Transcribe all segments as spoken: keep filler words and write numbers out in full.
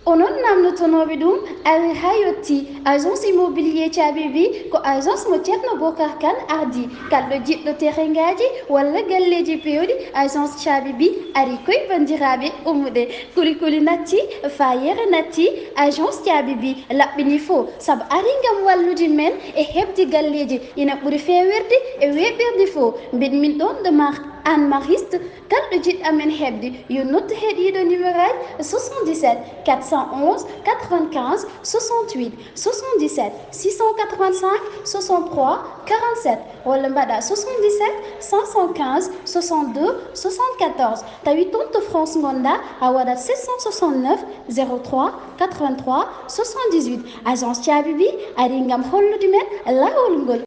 Onon namnotonooɓe ɗum, ari haa yotti. Agence immobilier Caabi Bi ko agence mo Ceerno Bokar Kan ardi. Kala ɗo jiɗɗo terengaaji walla galleeji peewɗi, agence Caabi Bi ari koy banndiraaɓe ummude. Kuli kuli natti, faayeere natti, agence Caabi Bi laɓɓini fo, sabu ari ngam wallude men e heɓde galleeji ina ɓuri feewirde e weeɓirde fo. Mbiɗ min ɗoon ɗo mar-, Anne Mariste, kala ɗo jiɗɗo amen heɓde, yo noddu he ɗiɗo numéro aji: soixante-dix-sept quatre cent onze quatre-vingt-quinze soixante-huit, soixante-dix-sept six cent quatre-vingt-cinq soixante-trois quarante-sept, walla mbaɗa soixante-dix-sept cinq cent quinze soixante-deux soixante-quatorze. Tawi toon to France ngonɗa, a waɗat sept cent soixante-neuf zéro trois quatre-vingt-trois soixante-dix-huit. Agence Caabi Bi ari ngam hollude men laawol ngol.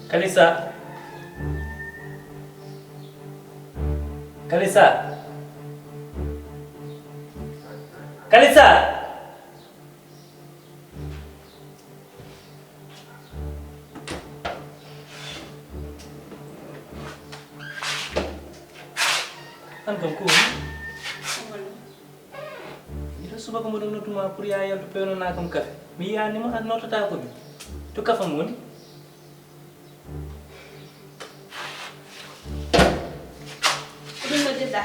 Kalisa. Kalisa. Kalisa. An kam ko woni? Ita subaka mo ɗum nodduma pour ya yaltu pewnana kam kafe. Mi yiyanima a nootata ko mi. To kafa mo woni? Ko ɗum noddirɗa?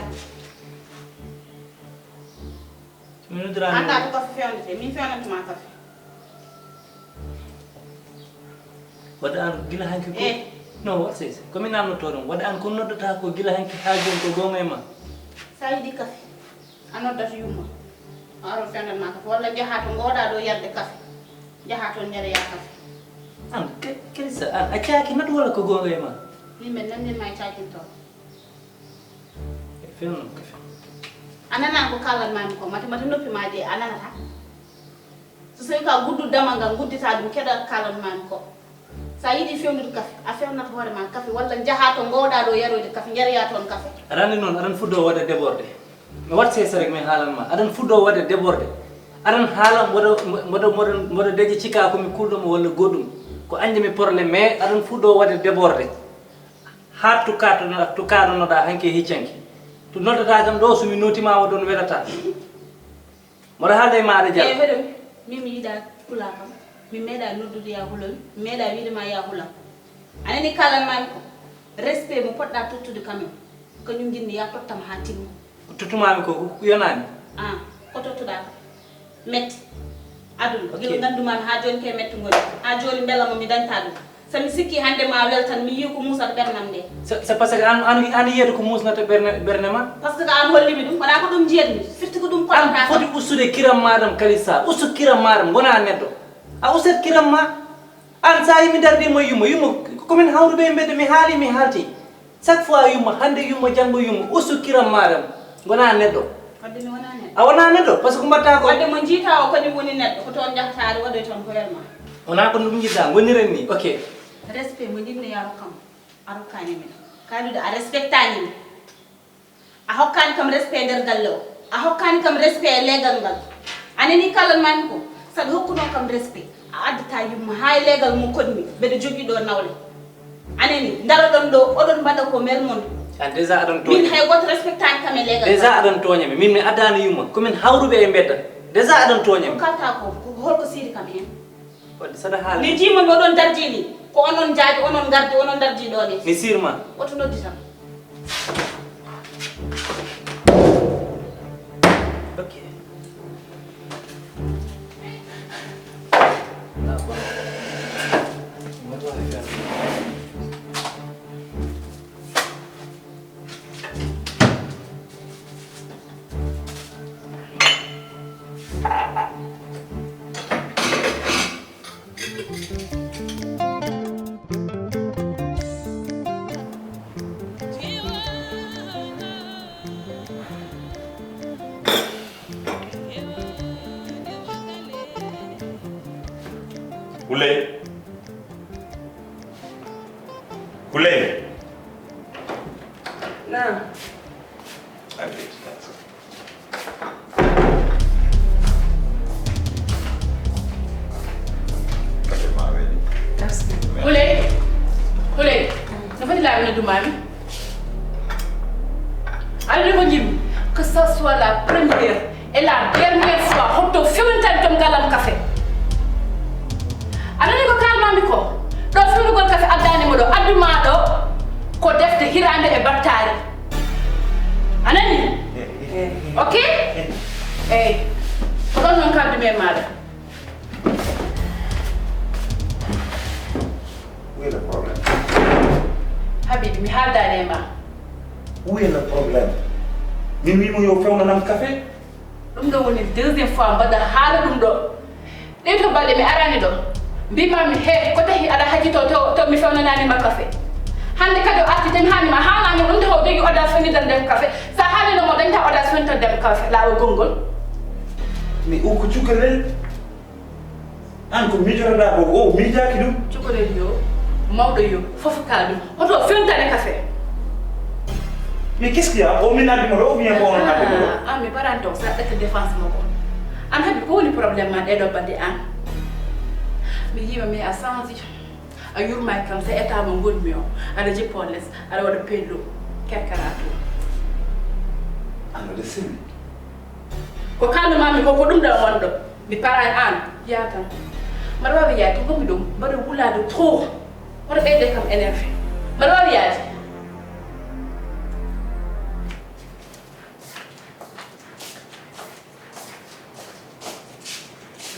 Mi noddirani. Anda ko kafe fewnete, min fewnantuma kafe. Wadde an gila hanki ko. Eh. No, what says? Ko mi namnoto ɗum. Wadde an ko noddata ko gila hanki ha joni ko gonga e ma. Sa yiɗi kafe, a noddat yumma. O aro fewnan ma kafe. Walla jaha to ngoɗa ɗo yarde kafe. Jaha toon njaroya kafe. An, ke-, Kalisa, an, a caaki nat walla ko gonga e ma? Min men nannin ma e caakinto. E fewnan kafe. A nana ko kalan mami ko, mate, mate noppi ma de, a nanata. So tawi ka guddu damal ngal, guddita ɗum, keɗa kalan mami ko. Sa yiɗi fewnude kafe, a fewnat hoore ma kafe, walla njaha to ngoɗa ɗo yaroyde kafe, njaroya toon kafe. Aɗa anndi noon, aɗan fuɗɗo waɗde débordé. Mi waɗ seesa rek, mi haalan ma. Aɗan fuɗɗo waɗde débordé. Aɗan haala mboɗo, mboɗo, mboɗo, mboɗo deƴa cika ko mi kulɗo mo walla goɗɗum. Ko anndi mi problème, mais aɗan fuɗɗo waɗde débordé. Haa tukato, tukaɗonoɗa hanki e hiccanki. To noddata kam ɗo, so mi notima o ɗon welata. Mboɗo haalda e maaɗa, Jal. Eey, hoɗum, min mi yiɗa kula kam. Mi meeɗa noddude ya hulam, mi meeɗa wiide ma ya hulam. A nani kalan mami ko? Respect mo poɗɗa tottude kam en. Ko kañum njiɗmi ya tottam haa timma. Ko tottumami ko, ko yonaani? Ah, ko tottuɗa kam. Metti. Aduna, ok. Gila nganndu mami haa jooni ke metti ngoni. Haa jooni mbela mo mi dañta ɗum. So mi sikki hannde ma weltan, mi yiyi ko muusata ɓernam nde. C'est, c'est parce que an, an, an yiyata ko muusnata ɓerne, ɓerne ma? Parce que an hollimi ɗum, wona ko ɗum jiyatmi. Firti ko ɗum an koɗata foti kam. Ustude kiram maɗam, Kalisa. Ustu kiram maɗam, gona neɗɗo. A ustat kiram ma. An sa yimi darde mo yumma, yumma, ko min hawruɓe e mbedda, mi haali, mi haalti. Chaque fois yumma, hannde yumma, janngo yumma, ustu kiram maɗam. Gona neɗɗo. Wadde mi wona neɗɗo. A wona neɗɗo, parce que ko mbaɗta ko. Wadde mo jiita o kañum woni neɗɗo, ko toon njahata aɗa waɗoy toon ko welma. Wona ko ɗum jiɗɗa, ngoniren ni, ok. Respect mo jiɗmi ya rokkam, a rokkani mi. Kaadude a respectani mi. A hokkani kam respect nder galle o. A hokkani kam respect e leegal ngal. A nani kalan mami ko, saɗa hokkuno kam respect. A addata yumma haa e leegal mo koɗmi, mbeɗa jogii ɗo nawle. A nani, ndaroɗon ɗo, oɗon mbaɗa ko mel mon. An déjà aɗon tooña. Min hay goto respectani kam e legal. Déjà aɗon tooña mi. Min mi addaani yumma. Ko min hawruɓe e mbedda. Déjà aɗon tooña mi. Ko kalta ko, ko holko siiri kam hen? Wadde saɗa haala. Ni jimon oɗon darji ni. Ko onon jaaji, onon gardi, onon darji ɗo ni. Mi sirma. Woto noddi tan. Ok. Uley. Uley. Naam. Huley, huley, no foti laaɓi no dumaami? Alaa ko njimmi, que ça soit la première et la dernière fois, hoto fewnitani kam galam kafe. A nani ko kalmami ko? Ɗo fewnugol kafe addani mo ɗo, adduma ɗo ko defte hiraande e battaari. A nani? Ok? Eyi. Ko ɗon noon kaddumi e maaɗa. Où est le problème? Habibi, mi haaldaani e ma. Où est le problème? Min wiimo yo fewnanam kafe. Ɗum ɗo woni deuxième fois mbaɗa haala ɗum ɗo. Ɗee to balɗe mi arani ɗo. Mbimami he ko tahi aɗa hajjito to, to mi fewnanani ma kafe. Hannde kadi o arti tan haani ma haalani ɗum taho jogi audace fewnidan dem kafe. Sa haalino mo dañta audace fewnitan dem kafe laawol gongol. Mais o ko cukalel. An ko miijotoɗaa ko o miijaaki ɗum? Cukalel yo, mawɗo yo, fof ka ɗum. Hoto fewntane kafe. Mais qu'est-ce qu'il y a? O min addi mo ɗo, ou bien ko onon addi mo ɗo? Ah, mi parani toon, sa ƴetta défense makko. An habi ko woni problème ma ɗeɗo balɗe an? Mi yiima mi a change. A yurmaki kam sa état mo ngonmi o. Aɗa jippo les, aɗa waɗa pello. Kerkara to. An waɗa sirri. Ko kalnumami ko, ko ɗum ɗo wonɗo. Mi paray an, yaa tan. Mbaɗa waawi yaade, to ngonmi ɗum, mbaɗa wulaade trop. Hoto ɓeyde kam énervé. Mbaɗa waawi yaade.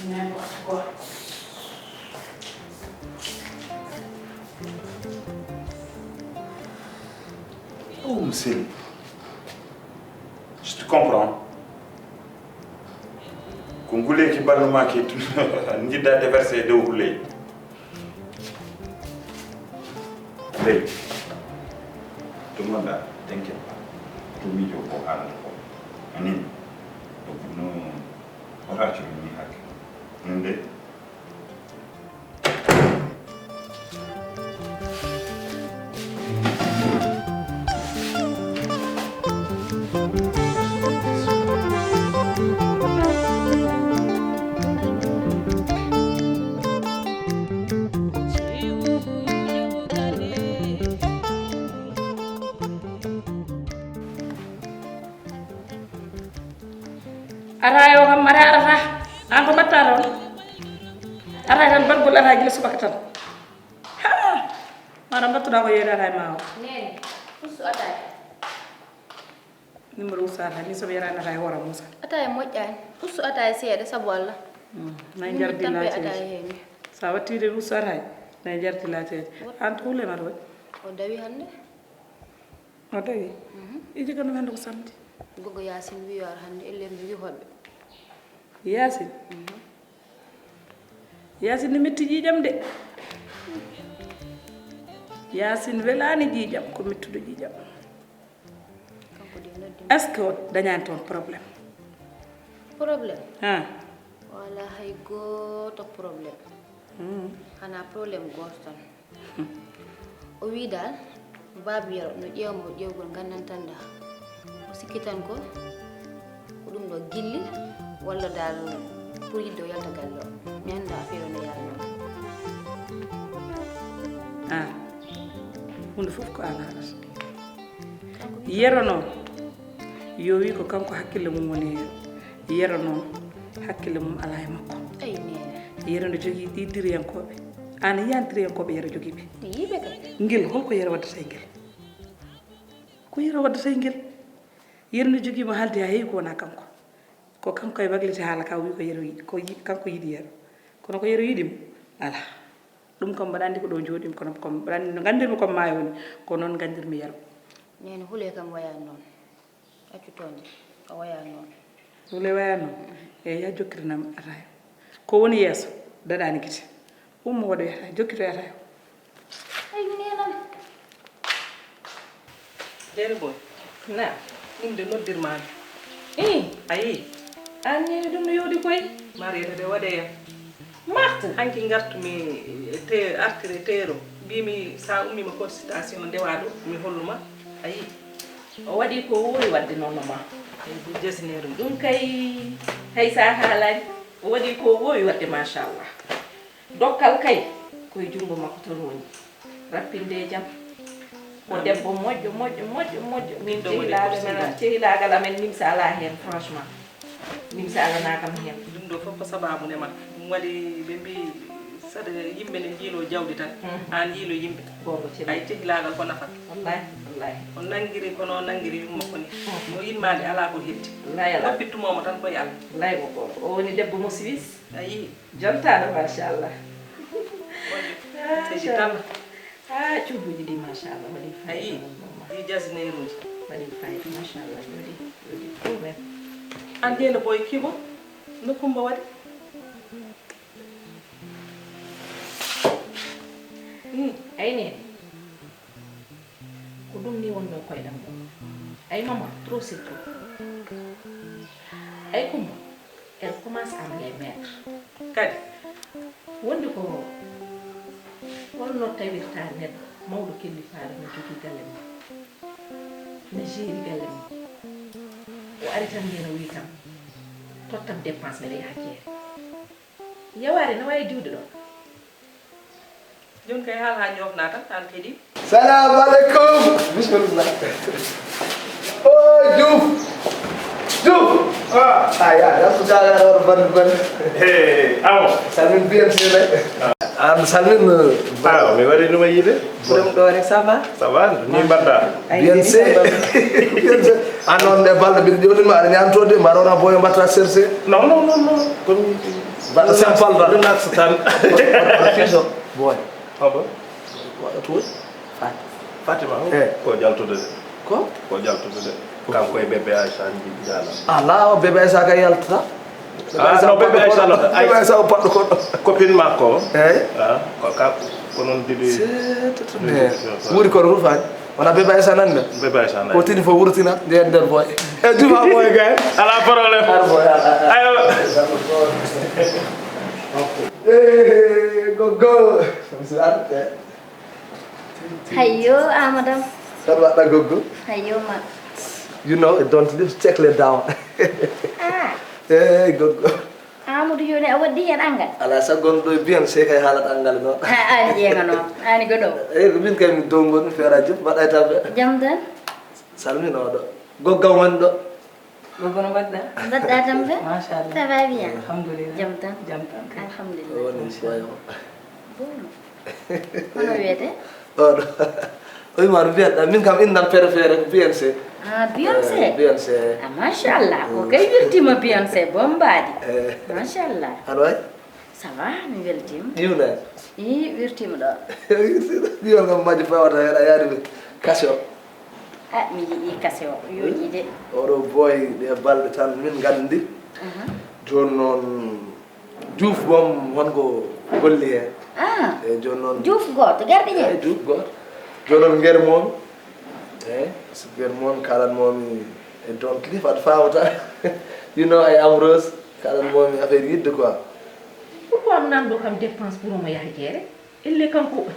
N'importe quoi. Oh, monsieur. Je te comprends. Ko nguleeki ballumaaki njiɗɗa déverser e dow huley. Huley. To ngonɗa, denke. To miijo ko haalata ko. Anin. Donc, no, wata accu mi hakke. Min de, Araay o kam mari arata. An ko mbatta toon? Araay tan bargol araay gila subaka tan. Ha! Mara mbattuɗa ko yeeɗata e ma o. Nene, ustu ataaya. Numéro ustu ataaya, min soɓe yarani ataaya hoore Moussa. Ataaya moƴƴani. Ustu ataaya seeɗa sabu Allah. Hmm, nay jardi laateeji. Sa watti wiide ustu ataaya, nay jardi laateeji. An ko huule ma ɗo? O dawi hannde. O dawi? Mhm. Iji kono hannde ko samedi. Gogo Yaasin wi yo ar hannde, elle mbi wi hoɓɓe. Yaasin? Mhm. Yaasin ne metti ƴiiƴam de. Yaasin welaani ƴiiƴam, ko mettuɗo ƴiiƴam. Kanko de noddi. Est-ce que o dañaani toon problème? Problème? Ha. Wala hay gooto problème. Hmm. Xanaa problème gooto tan. O wii daal, Baaba Yero no ƴeewa mo ƴeewgol nganndantanɗaa. O sikki tan ko, ko ɗum ɗo gilli walla daal pour yiɗde o yalta galle o. Mi anndaa affaire o no yaarnoo. Ah, huunde fof ko aan haɗata. Yero noon, yo wi ko kanko hakkille mum woni heen. Yero noon, hakkille mum alaa e makko. Yero ne jogii ɗi diriyankooɓe. Aan yiyaani diriyankooɓe Yero jogii ɓe? Mi yii ɓe kay. Ngel, hol ko Yero waddata e ngel? Ko Yero waddata e ngel? Yero ne jogii mo haalde haa heewi ko wonaa kanko. Ko kanko e wakliti haala ka, o wi ko Yero yi-, ko yi-, kanko yiɗi Yero. Kono ko Yero yiɗi mo? Alaa. Ɗum kam mbaɗa anndi ko ɗo jooɗimi, kono kam mbaɗa anndi no nganndirmi ko maayo woni, ko noon nganndirmi Yero. Neene, Hule kam wayaani noon. Accu toonde, o wayaani noon. Hule wayaani noon? Eey, yaa jokkirinam ataaya. Ko woni yeeso, daɗaani gite. Ummo waɗoyata, jokkitoyata. Ay, mi neenam. Deere boy. Na. Ɗum de noddirmaami. Ii. A yii? Aan neene ɗum no yooɗi koy. Marieta de waɗe yam. Marta. Hanki ngartumi te artire teero. Mbimi sa ummiima consultation ndewa ɗo, mi holluma. A yii? O waɗi ko woowi waɗde noon no ma. Ay, ɗum jasine ɗum. Ɗum kay, hay sa haalaani. O waɗi ko woowi waɗde, machallah. Dokkal kay, koye junngo makko tan woni. Rappinde e jam. Ko debbo moƴƴo, moƴƴo, moƴƴo, moƴƴo. Min cehilaagal men, cehilaagal amen nimsa alaa heen, franchement. Nimsa alanaa kam heen. Ɗum ɗo fof ko sabaabu ne ma. Ɗum waɗi ɓe mbi saɗa yimɓe ne njiilo jawdi tan, aan njiilo yimɓe. Goonga cellal. Ay, cehilaagal ko nafata. Wallahi, wallahi. O nanngiri ko no nanngiri yumma ko ni. No yinmaade alaa ko heddi. Wallahi alaa. Toppittumoo mo tan ko Yalla. Wallahi ko goonga. O woni debbo mo Suisse. A yii. Jontaano, machallah. Seydi Talla. Ah, cuubuuji ɗi, machallah, waɗi fayida. A yii, ɗi jasneeruuji. Waɗi fayida, machallah, jooɗi, jooɗi, tout même. Aan de no boy kibo, no Kumba waɗi? Hmm. Ay, neene. Ko ɗum ni wonno koyɗam ɗo. Ay, maman, trop c'est trop. Ay, Kumba, elle commence à me les mettre. Kadi? Wonde ko holno tawirta neɗɗo mawɗo kellifaaɗo no jogii galle mum, no jeeri galle mum. O ari tan ndena o wi kam, tottam dépense mbeɗa yaha jeere. Yawaare no waawi diwde ɗo. Jooni kay haala haa joofna tan, aan kadi. Salamu aleykum. Bismillah. O Diouf. Diouf. Ah. Ah, ya, ya, ko jaga ban, ban. Hey, amo. Salmin bien, c'est vrai. Ah. Ah, Salmin, euh, ah, mi wari numa yide. Ɗum ɗo rek, ça va? Ça va, ni mbaɗɗa? Ay, bien, c'est bien, c'est. Ah, non, nde balɗe mbiɗa ƴewnima aɗa ñaamtoo de, mbaɗa wona boyo mbatta cherché. Non, non, non, non. Comme mbaɗa simple tan. Relax tan. Fiso, boy. Ah bon? Waɗa toon. Fat. Fatima, eh, ko jaltude de. Ko? Ko jaltude de. Kanko e bébé Aïcha nji-, jaala. Ala, o bébé Aïcha kay yaltata. Ah, non, bébé Aïcha non. Bébé Aïcha o paɗɗo koɗɗo. Copine makko. Eyi. Ah, ko ka, ko noon didi. C'est tout, tout. Wuri kono rufaani. Wona bébé Aïcha nan de. Bébé Aïcha nan. Ko tini fof wurtina, nde nder boy. E juma boy gay. Ala problème. Ar boy, ar, ar, ar. Ayo. Eh, go, go. Hayyo, Amadou. Kono mbaɗɗa goggo? Hayyo ma. You know, don't leave, check le down. Ah. Eh, goggo. Amadou, jooni a waɗdi heen anngal? Alaa sago on ɗo biyan se kay haalat anngal noon. Ha, aani ƴeeŋa noon. Aani ko ɗo. Eh, ko min kay mi dow ngon, mi feera jom, mbaɗa e tampere. Jam tan? Salmino ɗo. Goggam woni ɗo. Gogo no mbaɗɗa? Mbaɗɗa tampere? Machallah. Ça va bien? Alhamdulillah. Jam tan? Jam tan kay. Alhamdulillah. O woni mi soyama. Bon. Hono wiyete? Oɗo. O wima no mbiyatɗa, min kam innam préféré ko Beyoncé. Ah, Beyoncé? Eh, Beyoncé. Ah, machallah, ko kay wirtima Beyoncé, bombaadi. Eh. Machallah. Aɗa wayi? Ça va, mi weltima. Iwna? I, wirtima ɗo. Wirtima? Ɗiyon kam majji fawata heen, a yaari ɓe. Kaso. Ah, mi yiɗi kase o, yooɗi de. Oɗo boy, ɗe balɗe tan min nganndi. Aha. Jooni noon, Diouf boom, honko golli heen? Ah. Eyi, jooni noon. Diouf gooto, garɗi ƴee? Eyi, Diouf gooto. Jooni noon, ngermoomi. Eyi, so ngermoomi, kaalanmoomi e don't leave, aɗa faama tan. You know, I am Rose, kaalanmoomi affaire yiɗde quoi. Pourquoi mo nan ɗo kam dépense pour omo yaha jeere? Elle kanko,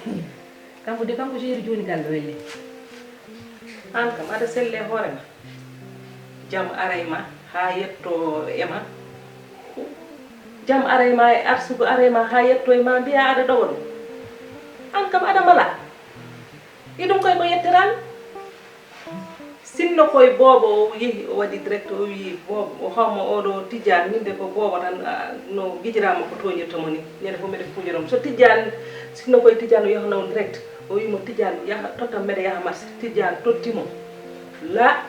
kanko de kanko jeeri jooni galle o elle. Aan kam aɗa selle hoore ma. Jam aray ma haa yetto e ma. Jam aray ma e arsugu aray ma haa yetto e ma mbiya aɗa ɗowa ɗum. Aan kam aɗa mala. E ɗum koy ko yettiraan. Sinno koye boobo o yehi, o waɗi direct, o wii boobo, o hawma oɗo Tijjaan, min de ko boobo tan, ah, no gijiraama ko tooñirta mo ni. Ñande fof mbiɗa fuujoro mo. So Tijjaan, sinno koye Tijjaan o yaha naw direct, o wii mo Tijjaan yaha, tottam mbeɗa yaha marché. Tijjaan totti mo. La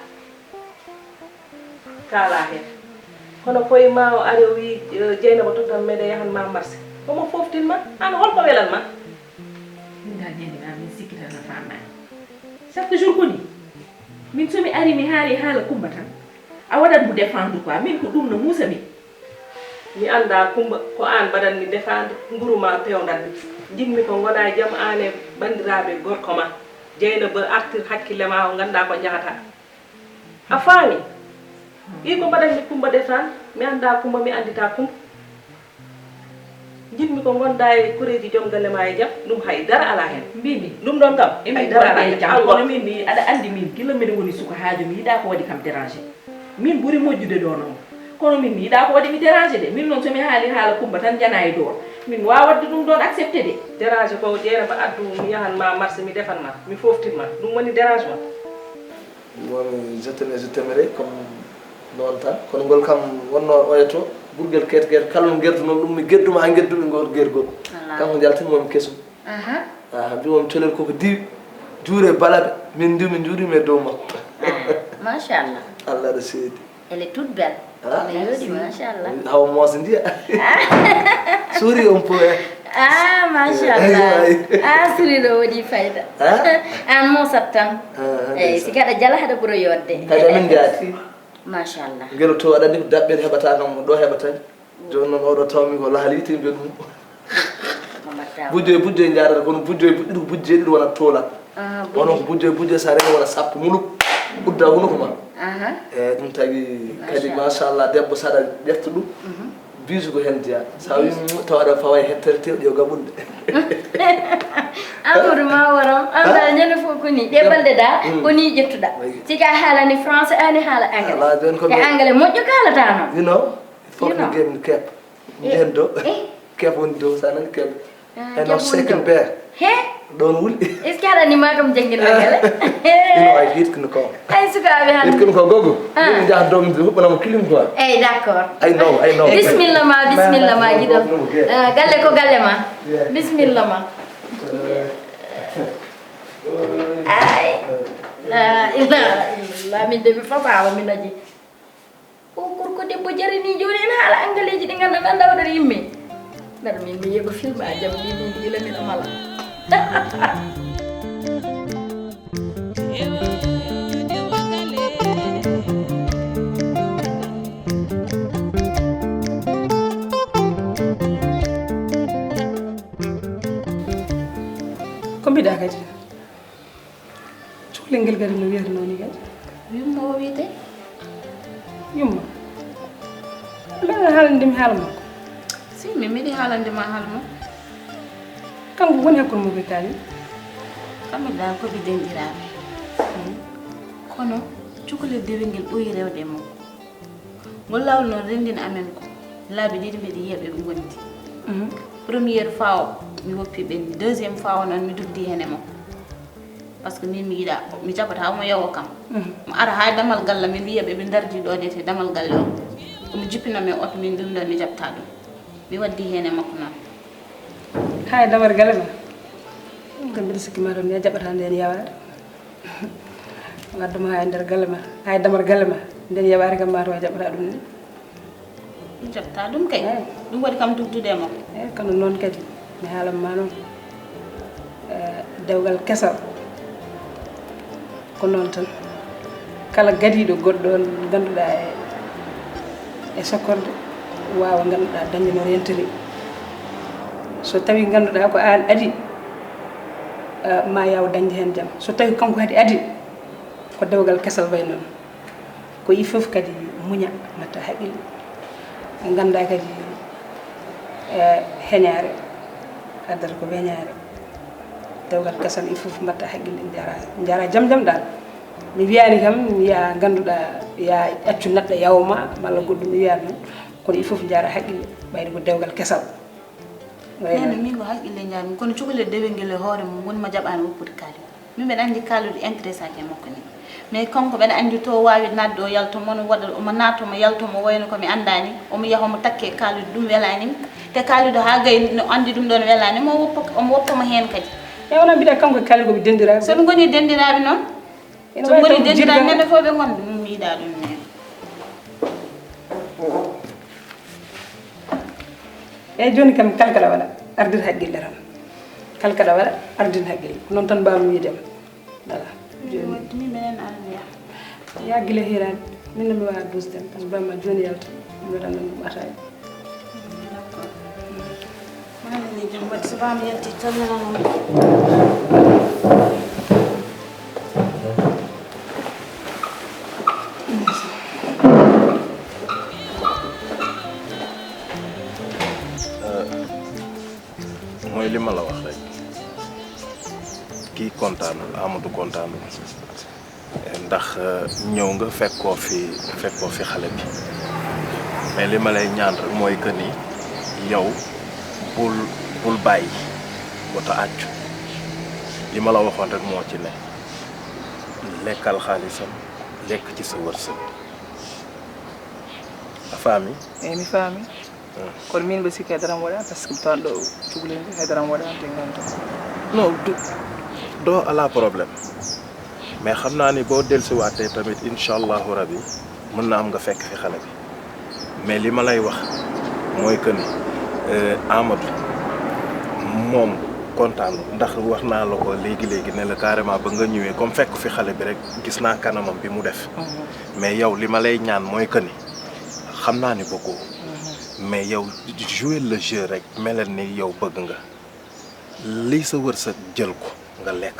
kaala heen. Kono koye ma o ari o wii, eh, Jeynaba tottam mbeɗa yahan ma marché. Omo fooftin ma, aan holko welan ma? Min dal Jeynaba, min sikkitana faamaani. Chaque jour ko ni. Min so mi ari mi haali haala Kumba tan, a waɗat mo défendre quoi. Min ko ɗum no muusa min. Mi anndaa Kumba, ko aan mbaɗan mi défendre, nguru ma peewndan mi. Njiɗmi ko ngona e jam aan e banndiraaɓe gorko ma. Jeynaba artir hakkille ma o nganndaa ko njahata. A faami? Ii ko mbaɗan mi Kumba défendre, mi anndaa Kumba, mi annditaa Kumba. Njiɗmi ko ngonɗaa e koreeji joom galle ma e jam, ɗum hay dara alaa heen. Mbimi. Ɗum ɗoon kam, hay dara alaa heen. Kono min mi, aɗa anndi min, gila mbeɗa woni suka haaju, mi yiɗaa ko waɗi kam déranger. Min ɓuri moƴƴude ɗo noon. Kono min mi yiɗaa ko waɗi mi déranger de. Min noon so mi haali haala Kumba tan jana e dool. Min waawa waɗde ɗum ɗoon accepté de. Déranger ko Jeynaba addu, mi yahan ma marché, mi defan ma, mi fooftin ma. Ɗum woni dérangement. Woni je t'aime, je t'aimerai comme noon tan. Kono ngol kam wonno oya to, gurgel keet keet, kala no ngerdunoon ɗum, mi gedduma, a ngeddumi ngol gergol. Kanko njaltinmi mo mi kesum. Aha. Aha, mbi mo mi colel koko diwi, juure balaɓe, min ndiw, min njuurima e dow makko. Ah, machallah. Allah aɗa seedi. Elle est toute belle. Ah. Ne yooɗi, machallah. Hawa moos ndiya. Souri un peu, hein. Ah, machallah. Ah, souri ɗo waɗi fayda. Ah. Aan moosat tan. Ah, eyi, si kaɗa jala haɗa ɓura yodde. Kadi amin njaati. Machallah. Ngel to aɗa anndi ko daɓɓen heɓata kam ɗo heɓata. Jooni noon oɗo tawmi ko lahal yiite mbiya ɗum. Bujjo e bujjo e njaarata, kono bujjo e bujjo ko bujje ɗiɗi wona toolat. Ah, kono ko bujjo e bujjo sa rewii wona sappo muluk. Udda hunuko ma. Aha. E ɗum tagi kadi machallah debbo saɗa ƴefta ɗum. Mhm. Biisu ko heen jeyaa. Sa wii tawa aɗa fawa e hettere tew ƴeew gaɓunde. Amadou ma waram, annda ñande fof ko ni. Ɗe balɗe da, ko ni ƴettuɗa. Si ka haalani français, ani haala anglais. Ala, jooni ko e anglais moƴƴo kaalata noon. You know, il faut que mi keɓ. Nden do. Keɓ woni dow, sa nani keɓ. Ah, eno keɓ woni second dow. Bear. He? Ɗon wuli. Est-ce que aɗa anndi ma kam janngin anglais? You know, I hit kino ko. Ay, sukaaɓe hannde. Hit kino ko gogo. Ah. Min njaha dow, min huɓɓana mo kilim quoi. Ey, d'accord. I know, I know. Bismillah ma, bismillah ma, giɗo. Ah, galle ko galle ma. Yeah. Bismillah ma. Ay. La ilaha illallah, min de mi fafaama, mi naji. O gorko debbo jarani jooni en haala angaleeji ɗi nganndanɗaa ndawɗon yimɓe. Ndaɗa min mi yiya ko film a jam ni min gila miɗo mala. Ko mbiɗa kadi? Cukalel ngel kadi no wiyata noon ni kadi? Yumma o wiyetee? Yumma? Mbeɗa haalande mi haala makko? Si, min mbiɗi haalande ma haala makko. Kanko woni hakkunde mo ɓe kaali? Kamɓe dal ko ɓe denɗiraaɓe. Hmm. Kono cukalel dewel ngel ɓooyi rewde e makko. Ngol laawol noon renndini amen ko laabi ɗiɗi mbeɗa yiya ɓe ɓe ngondi. Mhm. Première fois o, mi woppi ɓenni. Deuxième fois o noon, mi dugdi heen e makko. Parce que min mi yiɗa, mi jaɓata omo yawa kam. Mhm. Mo ara haa damal galle, min wiya ɓe ɓe ndardi ɗo de te damal galle o. Omo jippina min oto min ɗum ɗo mi jaɓta ɗum. Mi waddi heen e makko noon. Haa e damal galle ma? Ɗum kam mbiɗa sikki ma ɗum, mi a jaɓata ndeen yawaade. Wadde ma haa e nder galle ma, haa e damal galle ma, ndeen yawaade kam ma to a jaɓata ɗum ni. Mi jaɓta ɗum kay. Eey. Ɗum waɗi kam dugdude e makko. Eey, kono noon kadi, mi haalan ma noon. Eh, dewgal kesal. Ko noon tan. Kala gadiiɗo goɗɗo on ngannduɗaa e, e sokkorde, waawa ngannduɗaa dañde no rentiri. So tawii ngannduɗaa ko aan adii, eh, ma yaaw dañde heen jam. So tawii kanko kadi adii, ko dewgal kesal wayi noon. Ko il faut kadi muña, mbatta haqqille. Ngannda kadi, eh, heñaare addata ko weñaare. Dewgal kesal il faut mbatta haqqille, njara, njara jam jam dal. Mi wiyaani kam, ya ngannduɗaa, ya accu neɗɗo yawma, malla goɗɗum, mi wiyaani noon. Kono il faut njara haqqille, ɓayde ko dewgal kesal. Wayno. Neene, min ko haqqille njaami, kono cukalel dewel ngel e hoore mum, woni mo jaɓaani woppude kaali. Min mbeɗa anndi kaaluɗo intéressaki e makko ni. Mais kanko mbeɗa anndi to waawi naatde o yalto, mo no waɗa, omo naata, omo yalto, mo wayno ko mi anndaani, omo yaha, omo takke Kalidou, ɗum welaani mi. Te Kalidou haa gay no anndi ɗum ɗoon welaani mo, omo woppa, omo woppa mo heen kadi. E wona mbiɗa kanko e Kalidou ko ɓe denndiraaɓe. So ɓe ngoni denndiraaɓe noon, ene so ɓe wawi ngoni taw denndiraaɓe jirga nene fof ɓe ngonda, mi yiɗaa ɗum nene. Eyyi, jooni kam, kala kaɗa waɗa, ardin haqqille tan. Kala kaɗa waɗa, ardin haqqille. Ko noon tan mbaawmi wiide ma. Voilà. Jooni. Wadde ni minen ardiya. Ya gila hiiraani. Min no mi waawa duusde. Parce que vraiment jooni yalta. Mi waɗan ɗum ɗum ataaya. D'accord. Maa nene jam, wadde so baama yalti, calminanam. Mooy li ma la wax rek, kii kontaanul, Amadou kontaanul. Ndax ñëw nga fekkoo fi, fekkoo fi xale bi. Mais li ma lay ñaan rek mooy que ni yow bul, bul bàyyi ba ta àccu. Li ma la waxoon rek moo ci ne. Lekkal xaalisam, lekk ci sa wërsëg. A faami? Eyi, mi faami. Kono min mbiɗa sikki hay dara mi waɗaani, parce que mi tawan ɗo cukalel ngel hay dara mi waɗaani te nganto. Non, du, doo ala problème. Mais xam naa ni boo dellusiwaatee tamit, incha allahu rabi, mën na am nga fekk fi xale bi. Mais li ma lay wax mooy que ni, euh, Amadou moom kontaan, ndax wax naa la ko léegi-léegi ne la carrément ba nga ñëwee, comme fekk fi xale bi rek, gis naa kanamam bi mu def. Mais yow, li ma lay ñaan mooy que ni xam naa ni bëggoo. Mais yow, jouer le jeu rek, melal ni yow bëgg nga. Lii sa wërsëg, jël ko, nga lekk.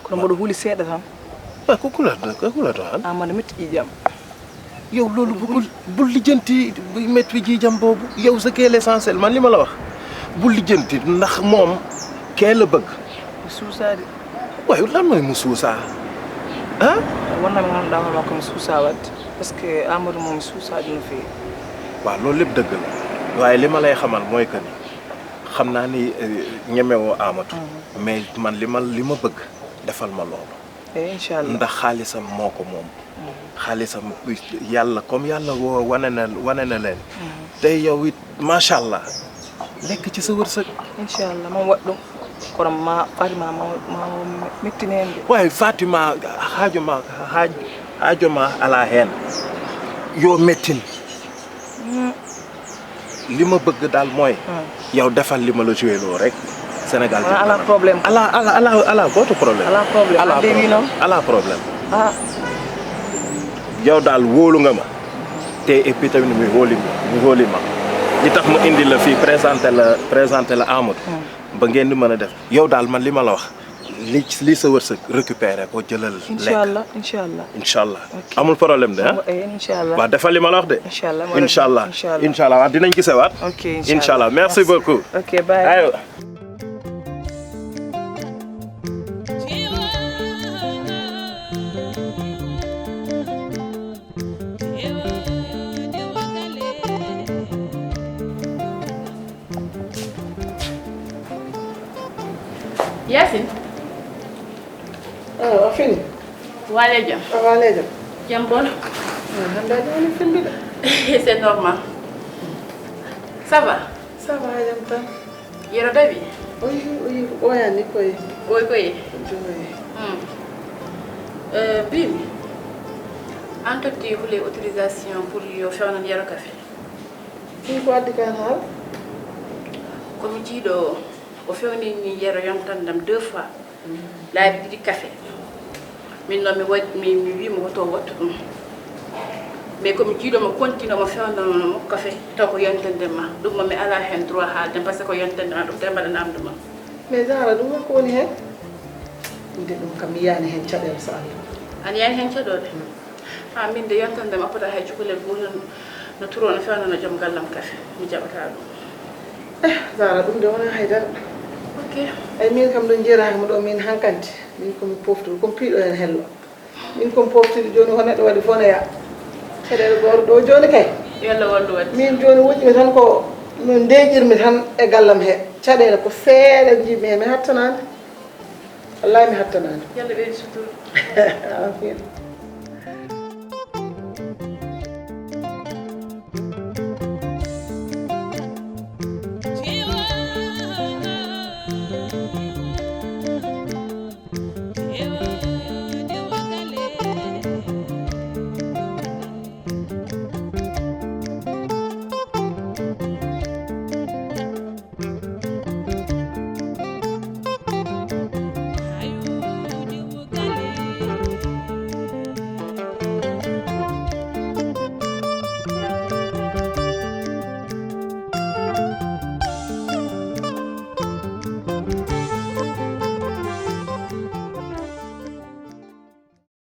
Kono mboɗo huli seeɗa tan. Waaw, ko kula, ko kula to han. Amadou metti ƴiiƴam. Yow, loolu bu ko, bul lijjanti metti ƴiiƴam boobu. Yow, ce qui est l'essentiel, man li ma la wax, bul lijjanti ndax moom kee la bëgg. Mi suusaa de. Waaye lan mooy mu suusaa? Ah? Wonnaa mi ngannduɗaa hoore makko mi suusaa waɗde. Parce que Amadou moom mi suusaa ɗum no feewi. Waaw, loolu lépp dëgg la. Waaye li ma lay xamal mooy que ni xam naa ni, eh, ñemewoo Amadou. Mais man li ma, li ma bëgg, defal ma loolu. Eh, incha allah. Ndax xaalisam moo ko moom. Xaalisam, yàlla, comme yàlla woo, wane na, wane na leen. Te yow it, macha allah, lekk ci sa wërsëg. Incha allah, moom waɗ ɗum. Kono ma, Fatima, ma, ma mettin heen de. Waaye Fatima, haaju ma, haaj-, haaju ma alaa heen. Yo mettin. Li ma bëgg daal mooy, yow defal li ma la joué loo rek. Sénégal ci kanam. Ala problème. Ala, ala, ala, ala gooto problème. Ala problème. Ala problème. Ala problème. Ah. Yow daal wóolu nga ma. Te et puis tamit mi wóoli ma, mi wóoli ma. Li tax ma indi la fii, présenté la, présenté la Amadou. Ba ngeen di mën a def. Yow daal man li ma la wax. Li, li sa wërsëg, récupéré ko, jëlal, lekk. Incha allah, incha allah. Incha allah. Ok. Amul problème de, ah? Eh, incha allah. Waaw, defal li ma la wax de. Incha allah, moo Incha allah. Incha allah. Incha allah. Waaw, dinañ gisewaat. Ok, incha allah. Incha allah. Merci beaucoup. Ok, bye. Aywa. Yacine. Ah, a fini? Waale jam. A waale jam. Jam bolo. Ah, hannde aɗa woni fimbi de. C'est normal. Ça va? Ça va, jam tan. Yero dawi? Oyi, oyi, ko ɓooyani koye. Oyi koye? Joyi. Hmm. Euh, mbimi, an totti hule autorisation pour yo fewnan Yero café? Ɗum ko addi kan haala? Ko mi jiiɗo o fewnini Yero yontandam deux fois. Laabi ɗiɗi café. Min noon mi waɗ-, mi, mi wii mo hoto wattu ɗum. Mais ko mi jiiɗo mo continue mo fewnano mo café, taw ko yontande ma. Ɗum mo mi alaa heen droit haalde, parce que ko yontande ma, ɗum tawi mbaɗanaam ɗum. Mais Zahra, ɗum ko woni heen? Ɗum de ɗum kam mi yiyaani heen caɗeele so Allah. A yiyaani heen caɗeele? Hmm. Ah, min de yontande mi appata hay cukalel gootel no turo no fewnano joom gallam café. Mi jaɓataa ɗum. Eh, Zahra, ɗum de wonaa hay dara. Ok. Ay, min kam ɗo njeeraaka mo ɗo min hankanti. Min ko mi poftuɗo, ko mi piiɗo heen hello. Min ko mi poftuɗo jooni ko neɗɗo waɗi fof no yaa. Caɗeele gooto ɗo jooni kay. Yalla wallu waɗi. Min jooni woƴƴi mi tan ko no ndeeƴirmi tan e gallam he. Caɗeele ko seeɗa njiimi heen, mi hattanaani. Wallahi mi hattanaani. Yalla ɓeydu sutura. Amin.